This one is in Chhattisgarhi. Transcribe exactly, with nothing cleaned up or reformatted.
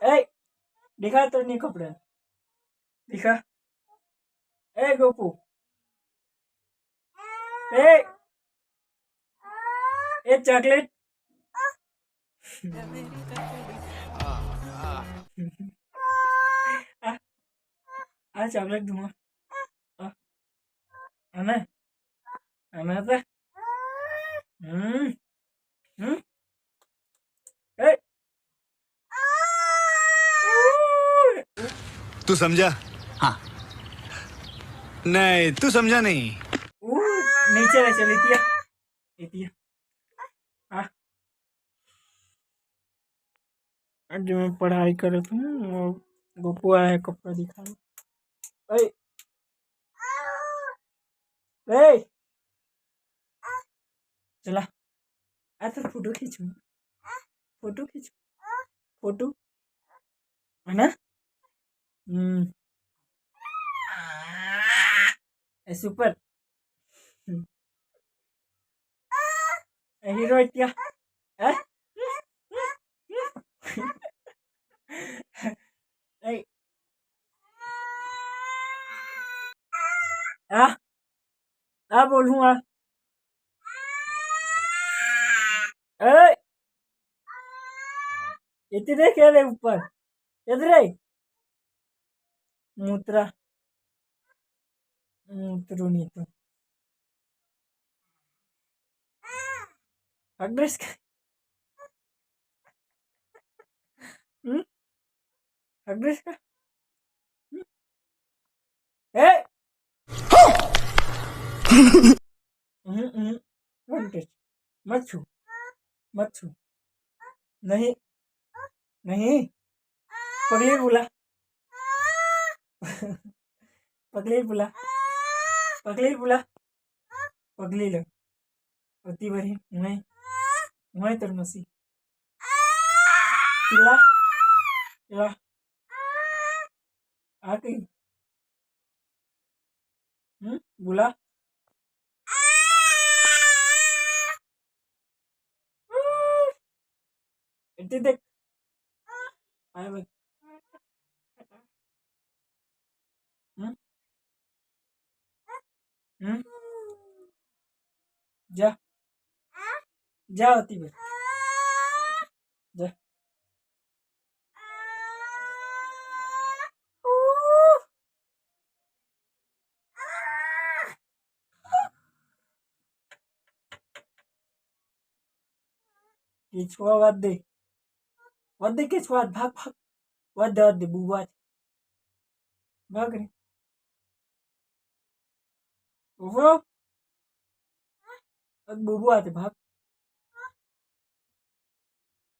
ए, दिखा तो नहीं कपड़ा, दिखा। ए गोपू, ए, ए चॉकलेट। आ, आ चॉकलेट दूंगा। आ, आना, आना तो। हम्म, हम्म। ए, तू समझा? हाँ। नहीं, तू समझा नहीं। ऊ, नीचे ले चल, इतिया, इतिया। आ। आज मैं पढ़ाई करत हूँ और गोपू आया है कपड़ा दिखाने। ए, ए, चला, आ तो फोटो खींचू, फोटो खींचू, फोटो है ना? हम्म, ए, सुपर। ए, हीरो इतिया। हैं? ए, आ, आ बोलूँ आ। ए, इतने खेले ऊपर। इधरे। मुद्रा। मुद्रो नहीं तो। हग ड्रेस का। हम्म? हग ड्रेस का। हम्म? ए! हम्म, हम्म। मत टच। मत छू। मत छू। नहीं। नहीं। पगली बुला। पगली बुला। पगली बुला। पगली लो। ओती बरी। मैं। मैं तोर मसी। चिल्ला। चिल्ला। आ गई। हम्म, बुला। इतनी देख। आए बे। हम्म? हम्म? जा। जा होती बे। जा। केचुआ, वाद दे, वाद दे केचुआ, भाग, भाग, वाद दे, वाद दे, बुबुआ, भाग रे। ओहो, अब बुबुआ आथे, भाग।